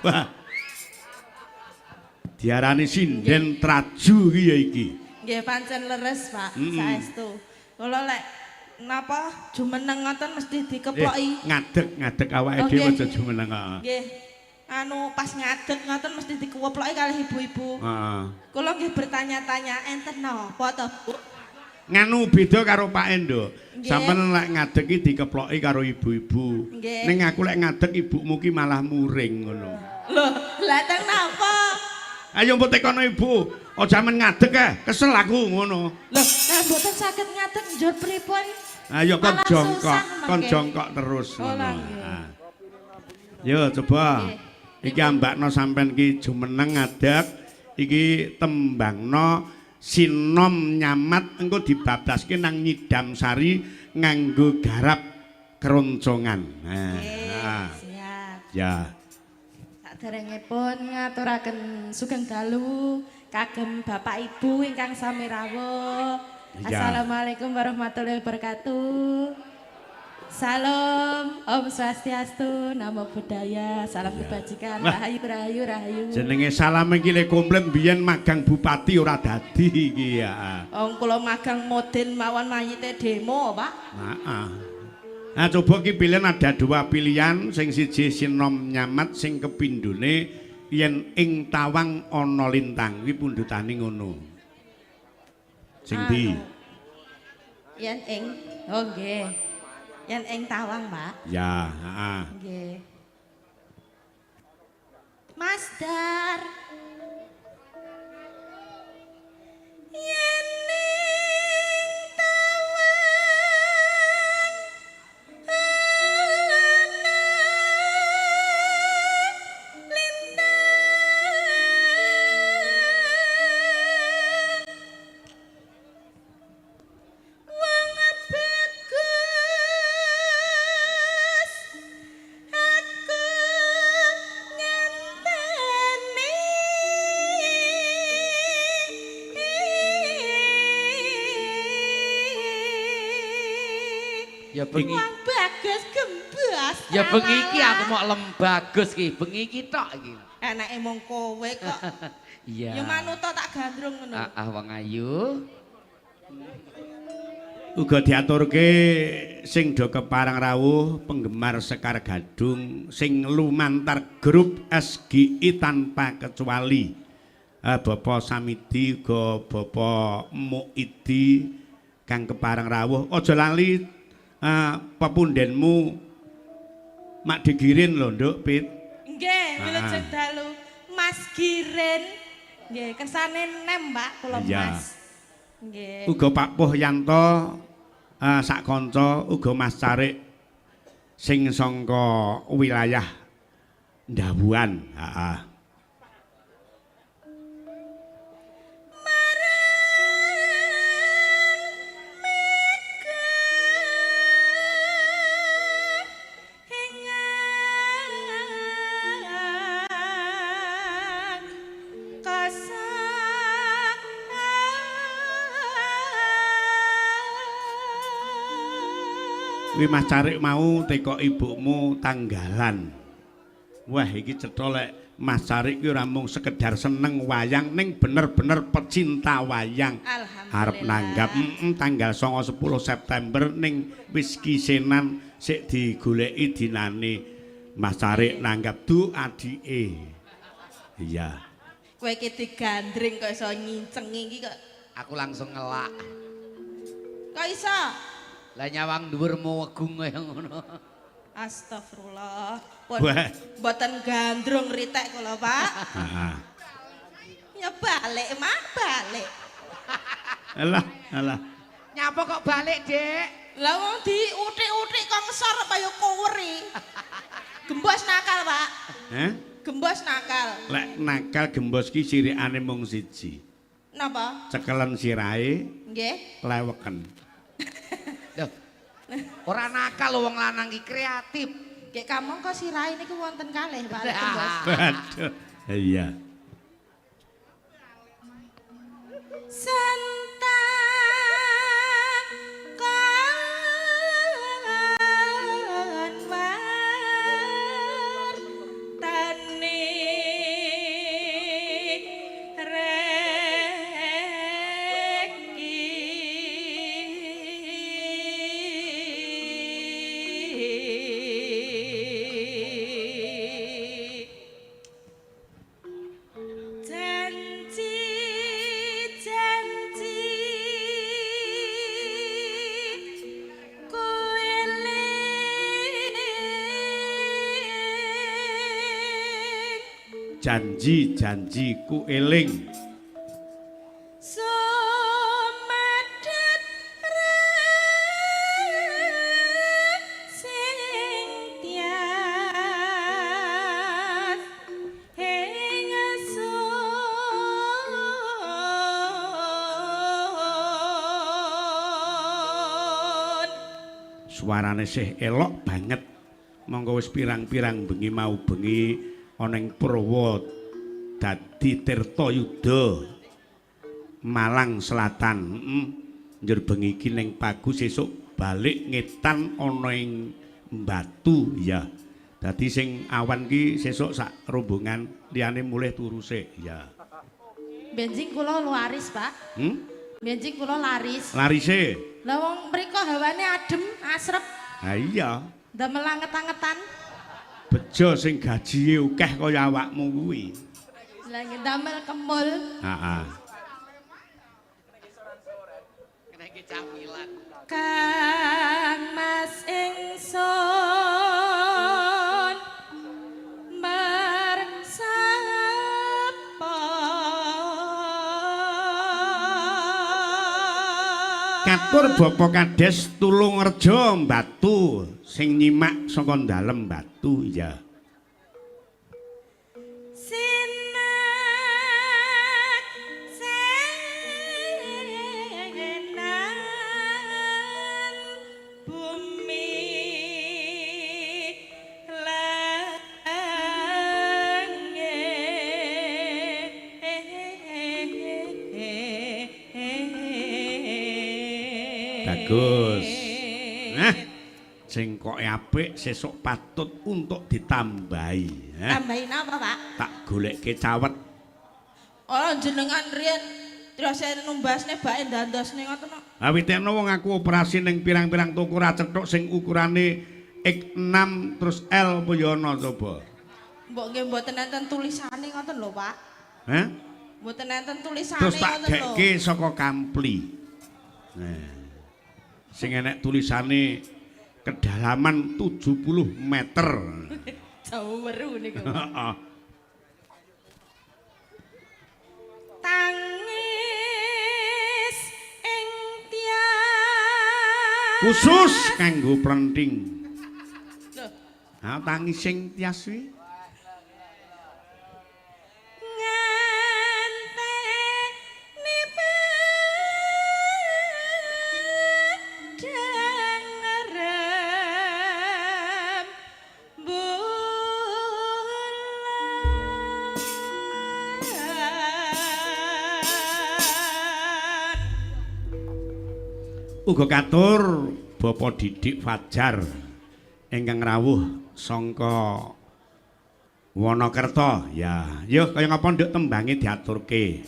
Wah. Diarani sinden traju iki ya iki. Nggih pancen leres, Pak, saestu. Kula lek napa jumeneng ngoten mesti dikeploki. Ngadeg ngadeg awake Oh, dhewe nggih. aja jumeneng heeh. Nggih. Anu pas ngadeg ngoten mesti dikeploki kalih ibu-ibu. Heeh. Kula nggih bertanya-tanya enten napa to, Bu? Nganu beda karo Pak Endo. Nggih. Sampeyan lek ngadeg iki dikeploki karo ibu-ibu. Nggih. Ning aku lek ngadeg ibumu ki malah muring ngono. Lho, lah teng napa? Ayo mbok tekono ibu, aja men ngadeg eh, kesel aku ngono. Lho, lah mboten saged ngadeg njur pripun? Ayo kon Malah jongkok, susah kon mangke. jongkok terus Oh, ngono. lah, nggih. Ah. Yo coba. Nggih. Iki ambakno sampean ki jumeneng ngadeg, iki tembangno sinom nyamat engko dibablaske nang nyidam sari nganggo garap keroncongan. Nah, Nggih, ah. siap. Ya. Saderengipun ngaturaken sugeng dalu kagem Bapak Ibu ingkang sami rawuh. Iya. Assalamualaikum warahmatullahi wabarakatuh. Salam, Om Swastiastu, Namo Buddhaya, salam kebajikan, Wah. rahayu, rahayu, rahayu. Jenenge salam iki le komplit biyen magang bupati ora dadi iki ya. Wong kula magang modin mawon mayite demo, Pak. Heeh. Nah coba ki pilihan ada dua pilihan, sing siji sinom nyamat, sing kepindhone yen ing tawang ana lintang kuwi pundhutane ngono. Sing ndi? Anu. Yen ing, oh nggih. Yen ing tawang, Pak. Ya, heeh. Nggih. Mas Dar. Yen ing tawang ana lintang. Wong bagus aku ngenteni. Ya bengi. Wong bagus gembas. Ya bengi iki aku mau lembagus ki, bengi iki tok iki. Enake mung kowe kok. Iya. Ya manut tak gandrung ngono. Ah, ah wong ayu. Uga diaturke sing do keparang rawuh penggemar Sekar Gadung sing lumantar grup SGI tanpa kecuali. Bapak Samidi uga Bapak Muidi kang keparang rawuh. Aja lali pepundenmu Mak Digirin lho, Nduk Pit. Nggih, wilujeng dalu Mas Girin. Nggih, kersane nem, Pak, kula Iya. Mas. Nggih. Uga Pak Puh Yanto sak kanca uga Mas Carik sing sangka wilayah Ndawuan. Heeh. Marang mega ingkang kasang. Kuwi Mas Carik mau teko ibumu tanggalan. Wah, iki cetha lek Mas Carik kuwi ora mung sekedar seneng wayang ning bener-bener pecinta wayang. Alhamdulillah. Arep nanggap tanggal 9 10 September ning wis kisenan sik digoleki dinane. Mas Carik nanggap du adike. Iya. Kowe iki digandring kok iso ngincengi iki kok. Aku langsung ngelak. Kok iso? Lah nyawang dhuwur wegung kaya ngono. Astagfirullah. Pun Wah. mboten gandrung ritek kula, Pak. Heeh. Ya balik mah balik. Alah, alah. Nyapa kok balik, Dek? Lah wong diutik-utik kok ngesor apa ya koweri. Gembos nakal, Pak. Heh? Gembos nakal. Lek nakal gembos ki sirikane mung siji. Napa? Cekelen sirahe, Nggih. leweken. Loh. Ora nakal lho wong lanang ki kreatif. Nggih kamangka sirahe niku wonten kalih, Pak, lek gembos. Waduh. Iya. Santa kon wartane. Janji-janji ku eling. Sumedhet sing tias ing sun. Suarane sih elok banget. Monggo wis pirang-pirang bengi mau bengi ana ing Purwa dadi Tirta Yuda Malang Selatan. Heeh. Njur bengi iki ning Pagu, sesuk balik ngetan ana ing Batu ya. Dadi sing awan ki sesuk sak rombongan, liyane mulih turu sik ya. Benjing kula laris, Pak. Benjing kula laris. Larise. Lah wong mriko hawane adem, asrep, Ha iya. Ndamel anget-angetan. Bejo sing gajine akeh kaya awakmu kuwi. Lah nggih ndamel kemul. Heeh. Kena iki camilan. Kang Mas ingsun mersapa. Katur Bapak Kades Tulungrejo Batu sing nyimak saka dalem Batu ya. Sinak senan bumi langit. Bagus. Nah, sing kok apik sesuk patut untuk ditambahi. Eh, Tambahin apa, Pak? Tak golekke cawet. Oh, jenengan riyen terus numbasne bake ndandosne ngoten kok. Ha witeno wong aku operasi ning pirang-pirang toko ra cethuk sing ukurane X6 terus L apa ya ana coba. Mbok nggih mboten enten tulisane ngoten lho, Pak. Hah? Mboten enten tulisane Terus tak ngoten lho. gekke saka kampli. Nah. Sing enek tulisane kedalaman 70 meter. Jauh weru niku. Heeh. Tangis ing tias. Khusus kanggo plenting. Lho, Ha tangis sing tias kuwi. Ngenteni padhang rem bulan. Uga katur Bapak Didik Fajar ingkang rawuh sangka Wonokerto. Ya, yo kaya ngapa nduk tembange diaturke.